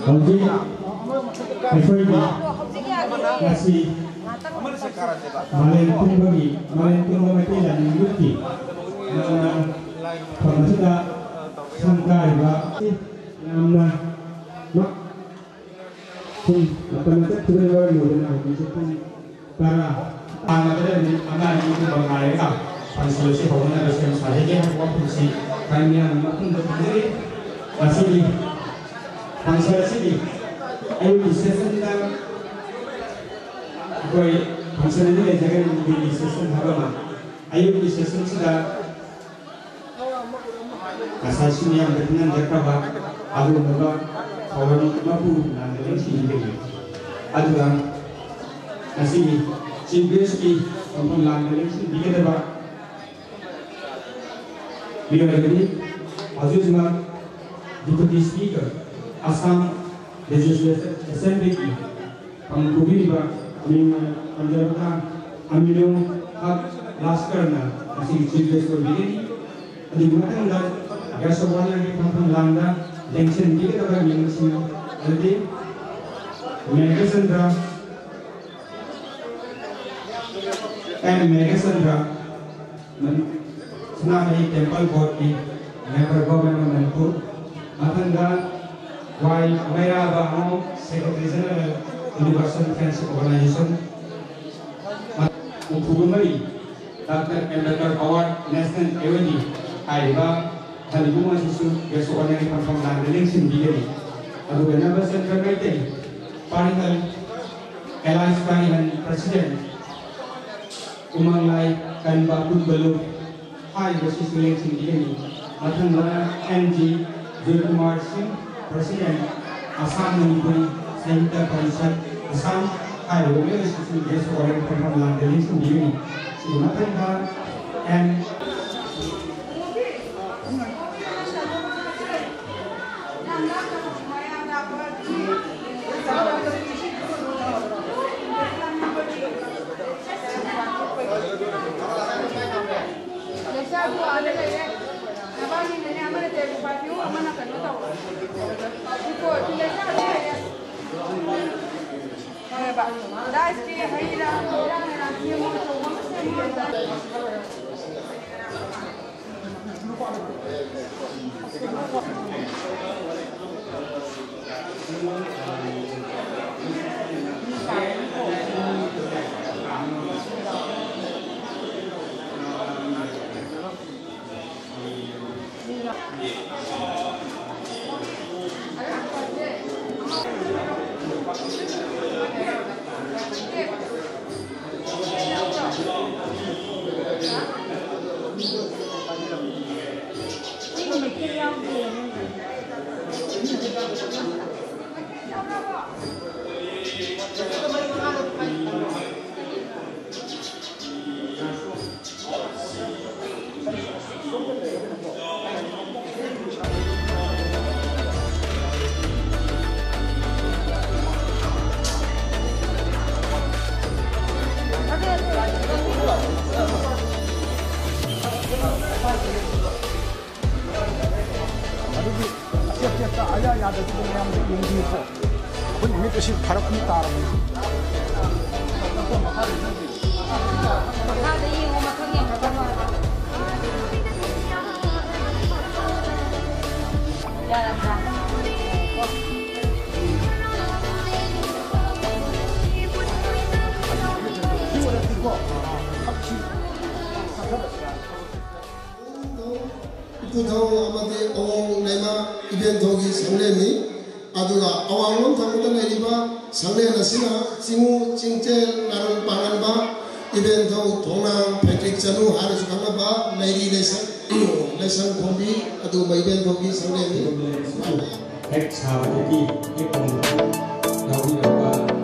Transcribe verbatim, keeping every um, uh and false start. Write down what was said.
ꯍꯧꯖꯤꯛ ꯑꯩꯈꯣꯏꯒꯤ ꯉꯁꯤ ꯃꯥꯂꯦꯝ ꯄꯨꯝꯕꯒꯤ, ꯃꯥꯂꯦꯝ ꯄꯨꯝꯕ ꯃꯩꯇꯩ ꯂꯥꯏꯅꯤꯡ ꯂꯨꯞꯀꯤ ꯅꯧꯅ ꯐꯝ ꯑꯁꯤꯗ ꯁꯪꯒꯥꯔꯤꯕ ꯌꯥꯝꯅ ꯃ-, ꯁꯨꯝ ꯃꯇꯝꯅ ꯆꯠꯈꯤꯕꯅ ꯃꯔꯝ ꯑꯣꯏꯗꯨꯅ ꯍꯧꯖꯤꯛꯁꯦ ꯄꯨꯡ ꯇꯔꯥ ꯇꯥꯔꯕꯗ ꯃꯤꯅꯤꯠ ꯑꯃ ꯑꯅꯤꯒꯨꯝꯕ ꯉꯥꯏꯔꯒ ꯐꯪꯁꯟ ꯑꯁꯤ ꯍꯧꯅꯅꯕ ꯁꯦꯝ ꯁꯥꯖꯒꯦ ꯍꯥꯏꯕ ꯋꯥꯐꯝꯁꯤ ꯈꯔ ꯃꯤꯌꯥꯝꯒꯤ ꯃꯐꯝꯗ ꯊꯝꯖꯔꯤ꯫ ꯉꯁꯤꯒꯤ ꯐꯪꯁꯟ ꯑꯁꯤꯒꯤ ꯑꯌꯨꯛꯀꯤ ꯁꯦꯁꯟꯗ ꯑꯩꯈꯣꯏ ꯐꯪꯁꯟ ꯑꯅꯤ ꯂꯩꯖꯒꯅꯤ, ꯅꯨꯡꯊꯤꯜꯒꯤ ꯁꯦꯁꯟ ꯍꯥꯏꯕ ꯑꯃ꯫ ꯑꯌꯨꯛꯀꯤ ꯁꯦꯁꯟꯁꯤꯗ ꯉꯁꯥꯏ ꯁꯤꯅꯤꯌꯥꯝꯗ ꯈꯪꯍꯟꯖꯈ꯭ꯔꯕ ꯑꯗꯨꯒꯨꯝꯂꯕ ꯊꯧꯔꯝ ꯑꯃꯕꯨ ꯂꯥꯡꯗ ꯂꯦꯡꯁꯤꯟꯕꯤꯒꯅꯤ꯫ ꯑꯗꯨꯒ ꯉꯁꯤꯒꯤ ꯆꯤꯐ ꯒꯦꯁꯀꯤ ꯐꯝꯐꯝ ꯂꯥꯡꯗ ꯂꯦꯡꯁꯤꯟꯕꯤꯒꯗꯕ ꯃꯤꯑꯣꯏ ꯑꯗꯨꯗꯤ ꯍꯧꯖꯤꯛ ꯍꯧꯖꯤꯛꯃꯛ Deputy Speaker, Assam Legislative Assembly ꯒꯤ ꯐꯝ ꯄꯨꯕꯤꯔꯤꯕ ꯃꯤꯡ ꯑꯣꯏꯅ ꯄꯟꯖꯔꯕꯗ ꯑꯃꯤꯅꯣ ꯍꯛ ꯂꯥꯁꯀꯔꯅ ꯉꯁꯤꯒꯤ ꯆꯤꯐ ꯒꯦꯁ ꯑꯣꯏꯕꯤꯒꯅꯤ꯫ ꯑꯗꯨꯒꯤ ꯃꯊꯪꯗ ꯒꯦꯁ ꯑꯣꯐ ꯑꯣꯅꯔꯒꯤ ꯐꯝꯐꯝ ꯂꯥꯡꯗ ꯂꯦꯡꯁꯤꯟꯕꯤꯒꯗꯕ ꯃꯤꯡꯁꯤꯡ ꯑꯗꯨꯗꯤ ꯃꯦꯘꯆꯟꯗ꯭ꯔ, ꯑꯦꯝ ꯃꯦꯘꯆꯟꯗ꯭ꯔ, ꯁꯅꯥꯃꯍꯤ ꯇꯦꯝꯄꯜ ꯕꯣꯔꯗꯀꯤ ꯃꯦꯝꯕꯔ, ꯒꯣꯚꯔꯟꯃꯦꯟꯠ ꯑꯣꯐ ꯃꯅꯤꯄꯨꯔ꯫ ꯃꯊꯪꯗ ꯋꯥꯏ ꯃꯩꯔꯥꯕ ꯑꯉꯣꯝ, secretary general, universal friendship organization. ꯍꯨꯝꯐꯨꯒ ꯃꯔꯤ, ꯗꯥꯛꯇꯔ ꯑꯝꯕꯦꯗꯀꯔ ꯑꯦꯋꯥꯔꯗ, ꯅꯦꯁꯅꯦꯜ ꯑꯦꯋꯥꯔꯗꯤ ꯍꯥꯏꯔꯤꯕ ꯊꯧꯔꯝ ꯑꯁꯤꯁꯨ ꯒꯦꯁ ꯑꯣꯐ ꯑꯣꯅꯔꯒꯤ ꯐꯝꯐꯝ ꯂꯥꯡꯗ ꯂꯦꯡꯁꯤꯟꯕꯤꯒꯅꯤ꯫ ꯑꯗꯨꯒ ꯅꯕꯆꯟꯗ꯭ꯔ ꯃꯩꯇꯩ, ꯄꯥꯔꯤꯍꯜ ꯑꯦꯂꯥꯏꯟꯁ, ꯄꯥꯔꯤꯍꯜ ꯄ꯭ꯔꯁꯤꯗꯦꯟꯠ, ꯎꯃꯪꯂꯥꯏ ꯀꯟꯕ ꯀꯨꯟꯕꯂꯨ ꯍꯥꯏꯔꯤꯕꯁꯤꯁꯨ ꯂꯦꯡꯁꯤꯟꯕꯤꯒꯅꯤ꯫ ꯃꯊꯪꯗ ꯑꯦꯟ ꯖꯤ ꯖꯣꯏꯀꯨꯃꯥꯔ ꯁꯤꯡ, ꯄ꯭ꯔꯁꯤꯗꯦꯟꯠ, ꯑꯁꯥꯝ ꯃꯅꯤꯄꯨꯔꯤ ꯁꯥꯍꯤꯇ꯭ꯌ ꯄꯔꯤꯁꯠ ꯑꯁꯥꯝ ꯍꯥꯏꯔꯤꯕ ꯃꯤꯑꯣꯏꯁꯤꯡꯁꯨ ꯒꯦꯁ ꯑꯣꯐ ꯑꯣꯅꯔ ꯐꯝꯐꯝ ꯂꯥꯡꯗ ꯂꯦꯡꯁꯤꯟꯕꯤꯒꯅꯤ꯫ ꯁꯤꯒꯤ ꯃꯊꯪꯗ ꯑꯦꯟ ꯅꯆꯥꯗꯨ ꯑꯥꯗ ꯂꯩꯔꯦ꯫ ꯅꯕꯥꯅꯤꯅꯅꯦ, ꯑꯃꯅ ꯇꯦꯕꯜ ꯄꯥꯏꯕꯤꯌꯨ, ꯑꯃꯅ ꯀꯩꯅꯣ ꯇꯧ꯫ ꯏꯀꯣ, ꯁꯤ ꯂꯩꯁꯥꯕꯤ ꯂꯩꯔꯦ꯫ ꯍꯣꯏꯕ꯫ ꯗꯥꯏꯁꯀꯤ ꯍꯩ ꯔꯥ, ꯍꯩ ꯔꯥ ꯃꯌꯥꯝ ꯁꯦꯝꯃꯣ, ꯑꯆꯧꯕ ꯑꯃ ꯁꯦꯝꯃꯣ꯫ ꯐꯔꯛ ꯑꯃ ꯇꯥꯔꯕꯅꯤ꯫ ꯏꯄꯨꯊꯧ ꯑꯃꯗꯤ ꯑꯋꯣꯡ ꯂꯩꯃ ꯏꯕꯦꯟꯊꯧꯒꯤ ꯁꯪꯂꯦꯟꯅꯤ꯫ ꯑꯗꯨꯒ ꯑꯋꯥꯡꯂꯣꯝ ꯊꯪꯕꯗ ꯂꯩꯔꯤꯕ ꯁꯪꯂꯦꯟ ꯑꯁꯤꯅ ꯆꯤꯡꯉꯨ, ꯆꯤꯡꯆꯦꯜ, ꯅꯥꯔꯪ ꯄꯥꯡꯉꯟꯕ, ꯏꯕꯦꯟꯊꯧ, ꯊꯣꯡꯅꯥꯡ, ꯐꯩꯇ꯭ꯔꯤꯛ ꯆꯅꯨ ꯍꯥꯏꯔꯁꯨ ꯈꯪꯅꯕ ꯂꯩꯔꯤ ꯂꯩꯁꯪ, ꯂꯩꯁꯪ ꯈꯣꯝꯕꯤ ꯑꯗꯨꯒꯨꯝꯕ ꯏꯕꯦꯟꯊꯧꯒꯤ ꯁꯪꯂꯦꯟꯅꯤ꯫ ꯍꯦꯛ ꯁꯥꯕꯗꯒꯤ ꯍꯦꯛ ꯍꯣꯡꯕ ꯌꯥꯎꯕꯤꯔꯕ